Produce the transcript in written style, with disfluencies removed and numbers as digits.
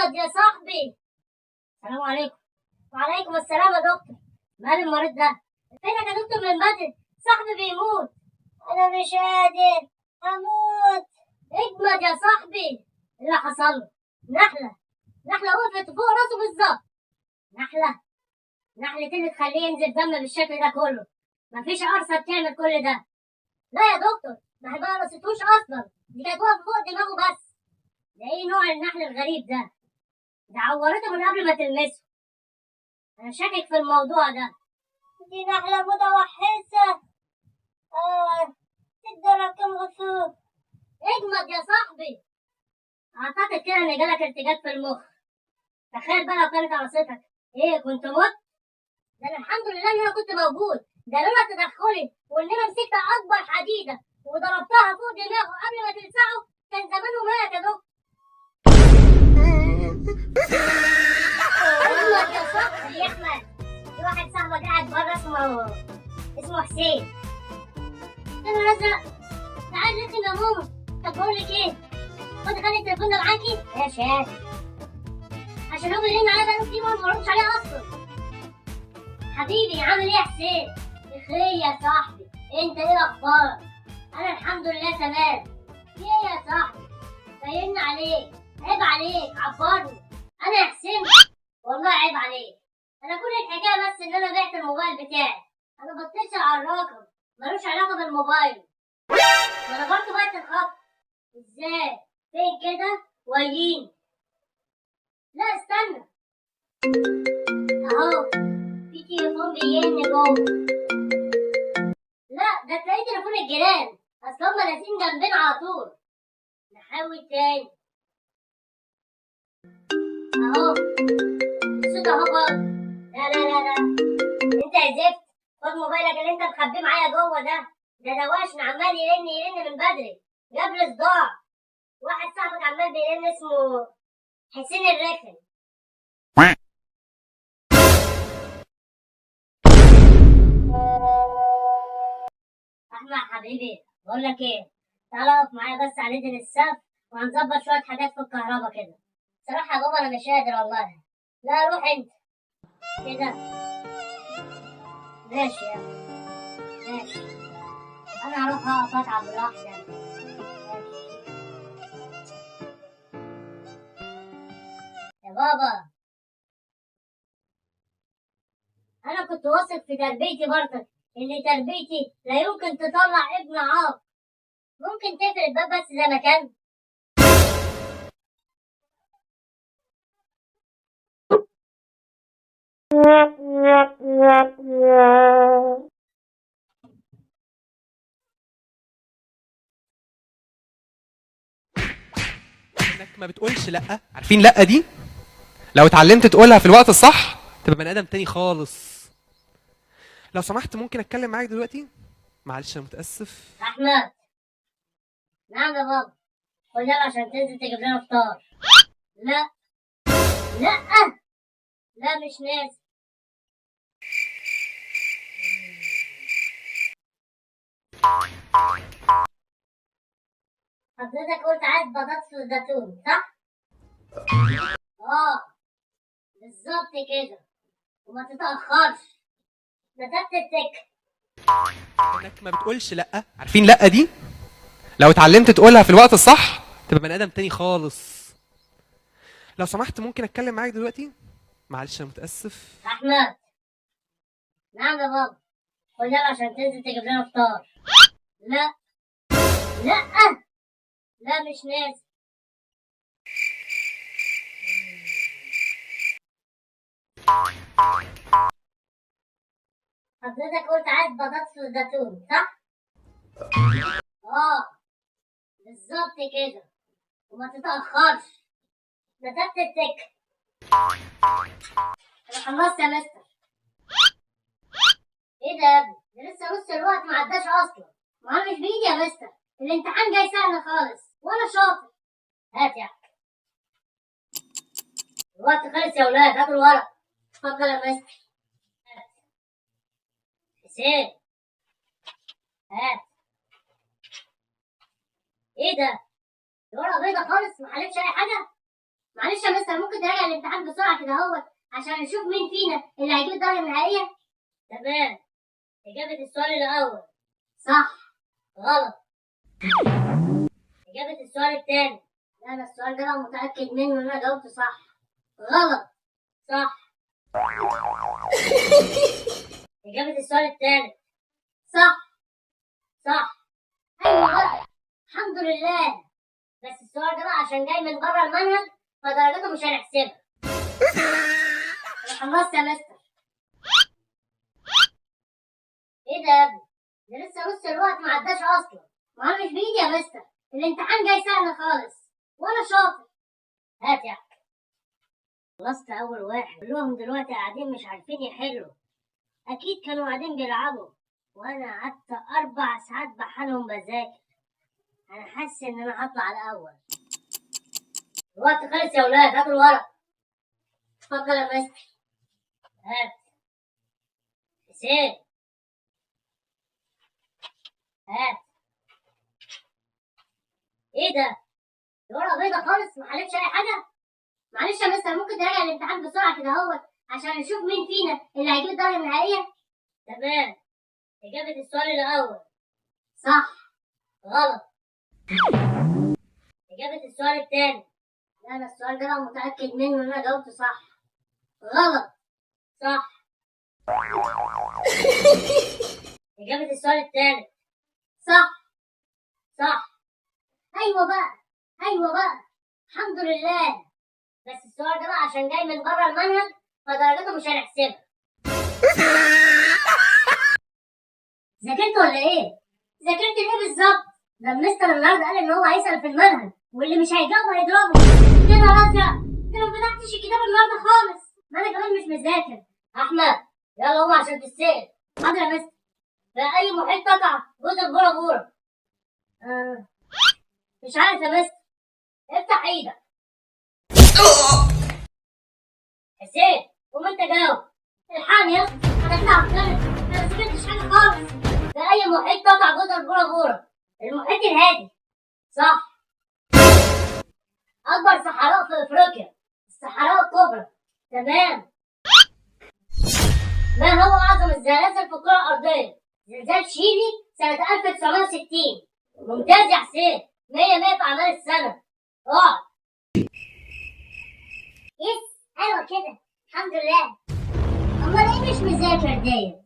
اجمد يا صاحبي. السلام عليكم. وعليكم السلام يا دكتور. مال المريض ده؟ فينك يا دكتور من بدري؟ صاحبي بيموت. انا مش قادر، هموت. اجمد يا صاحبي. ايه اللي حصل له؟ نحله، نحله وقفت فوق راسه بالظبط. نحله، نحلة اللي تخليه ينزل دم بالشكل ده كله؟ مفيش قرصة بتعمل كل ده. لا يا دكتور، ما هي ما قرصتوش اصلا، دي كانت واقفة فوق دماغه بس. ده ايه نوع النحل الغريب ده؟ ده عورته من قبل ما تلمسه. انا شاكك في الموضوع ده. دي نحله متوحشه. تدرك كم غفور. اجمد يا صاحبي. اعتقد كده ان جالك ارتجاج في المخ. تخيل بقى لو كانت قرصتك، ايه كنت مت؟ ده انا الحمد لله ان انا كنت موجود، ده لولا تدخلي وان انا مسكت اكبر حديده وضربتها فوق دماغه قبل ما تلسعه كان زمانه مات يا دكتور. اجمد يا صاحبي. يا احمد، في واحد صاحبك قاعد بره اسمه حسين. انا ازرق. تعال رخم يا ماما. طب بقول لك ايه، خد خلي التليفون ده معاكي. ماشي هات، عشان هو بيرن عليا بقاله كتير وانا ما بردش عليه اصلا. حبيبي عامل ايه يا حسين؟ بخير يا صاحبي، انت ايه اخبارك؟ انا الحمد لله تمام. ايه يا صاحبي؟ باين عليك، عيب عليك، عبرني. انا يا حسين والله عيب عليك. انا كل الحكاية بس ان انا بعت الموبايل بتاعي. انا بتصل على الرقم ملوش علاقة بالموبايل. ما انا برضه بعت الخط. ازاي؟ فين كده؟ ويين. لا استنى، اهو في تليفون بيرن جوه. لا ده تلاقيه تليفون الجيران، اصل هما لازقين جنبنا على طول. نحاول تاني. اهو الصوت اهو برضه. لا لا لا لا، انت يا زفت، خد موبايلك اللي انت مخبيه معايا جوه ده. ده دوشنا، عمال يرن يرن من بدري، جاب لي صداع. واحد صاحبك عمال بيرن اسمه حسين الرخم. احمد حبيبي، بقول لك ايه، تعالى اقف معايا بس على ايدن السقف وهنظبط شوية حاجات في الكهرباء كده. صراحة يا بابا انا مش قادر والله. لا روح انت كده. ماشي يا ماشي، انا هروح اقف اتعب لوحدي انا. ماشي يا بابا. انا كنت واثق في تربيتي برضك، ان تربيتي لا يمكن تطلع ابن عاق. ممكن تقفل الباب بس زي ما كان. انك ما بتقولش لا. عارفين لا دي لو اتعلمت تقولها في الوقت الصح تبقى بني ادم تاني خالص. لو سمحت ممكن اتكلم معاك دلوقتي؟ معلش انا متاسف. احمد. نعم يا بابا. خد يلا عشان تنزل تجيب لنا فطار. لا لا لا مش نازل. حضرتك قلت عايز بطاطس وزيتون صح؟ اه بالظبط كده، وما تتأخرش. مسافة السكة. انك ما بتقولش لا. عارفين لا دي لو اتعلمت تقولها في الوقت الصح تبقى بني ادم تاني خالص. لو سمحت ممكن اتكلم معاك دلوقتي؟ معلش انا متاسف. احمد. نعم يا بابا. خد يلا عشان تنزل تجيب لنا فطار. لا لا لا مش نازل. حضرتك قلت عايز بطاطس وزيتون صح؟ اه بالظبط كده، وما تتأخرش. مسافة السكة. انا خلصت يا مستر. ايه ده يا ابني؟ ده لسه نص الوقت ما عداش اصلا. ما انا مش بايدي يا مستر، الامتحان جاي سهل خالص وانا شاطر. هات يا احمد. الوقت خلص يا ولاد، هاتوا الورق. اتفضل يا مستر. هات. حسين هات. ايه ده؟ الورقة بيضة خالص، ما حلتش اي حاجة؟ معلش يا مستر، ممكن تراجع الامتحان بسرعة كده اهوت عشان نشوف مين فينا اللي هيجيب الدرجة النهائية؟ تمام. إجابة السؤال الأول صح، غلط. إجابة السؤال الثاني، لا أنا السؤال ده بقى متأكد منه إن أنا جاوبته صح، غلط، صح. إجابة السؤال الثالث صح، صح. أيوه بقى، الحمد لله. بس السؤال ده بقى عشان جاي من بره المنهج فدرجته مش هنحسبها. أنا خلصت يا مستر. إيه ده يا ابني؟ ده لسه نص الوقت ما عداش أصلا. ما أنا مش بإيدي يا مستر، الامتحان جاي سهل خالص وأنا شاطر. هات يا أحمد. خلصت أول واحد، كلهم دلوقتي قاعدين مش عارفين يحلوا، أكيد كانوا قاعدين بيلعبوا، وأنا قعدت 4 ساعات بحالهم بذاكر. أنا حاسس إن أنا هطلع الأول. الوقت خلص يا ولاد، هاتوا الورق. اتفضل يا مستر. هات. حسين. هات. إيه ده؟ الورقة بيضة خالص، ما حلتش أي حاجة؟ معلش يا مستر، ممكن تراجع الامتحان بسرعة كده اهوت عشان نشوف مين فينا اللي هيجيب الدرجة النهائية؟ تمام. إجابة السؤال الأول صح، غلط. إجابة السؤال الثاني، لا أنا السؤال ده بقى متأكد منه إن أنا جاوبته صح، غلط، صح. إجابة السؤال الثالث صح، صح. أيوه بقى، أيوه بقى، الحمد لله. بس السؤال ده بقى عشان جاي من بره المنهج فدرجته مش هنحسبها. ذاكرت ولا ايه؟ ذاكرت ايه بالظبط؟ ده المستر النهارده قال ان هو هيسأل في المنهج واللي مش هيجاوب هيضربه. يا نهار ازرق، ده انا ما فتحتش الكتاب النهارده خالص، ما انا كمان مش مذاكر. احمد يلا قوم عشان تتسأل. حاضر يا مستر. في اي محيط تقع جزر بورا بورا؟ مش عارف يا مستر. افتح ايدك. حسين قوم انت جاوب. الحقني يا اسطى، انا كده عطلت، انا ما ذاكرتش حاجة خالص. في اي محيط تقع جزر بورا بورا؟ المحيط الهادي. صح. اكبر صحراء في افريقيا؟ الصحراء الكبرى. تمام. ما هو اعظم الزلازل في الكره الارضية؟ زلزال شيلي سنة 1960. ممتاز يا حسين، 100 في اعمال السنة. اقعد. يس، ايوه كده، الحمد لله. امال ايه مش مذاكر ديت؟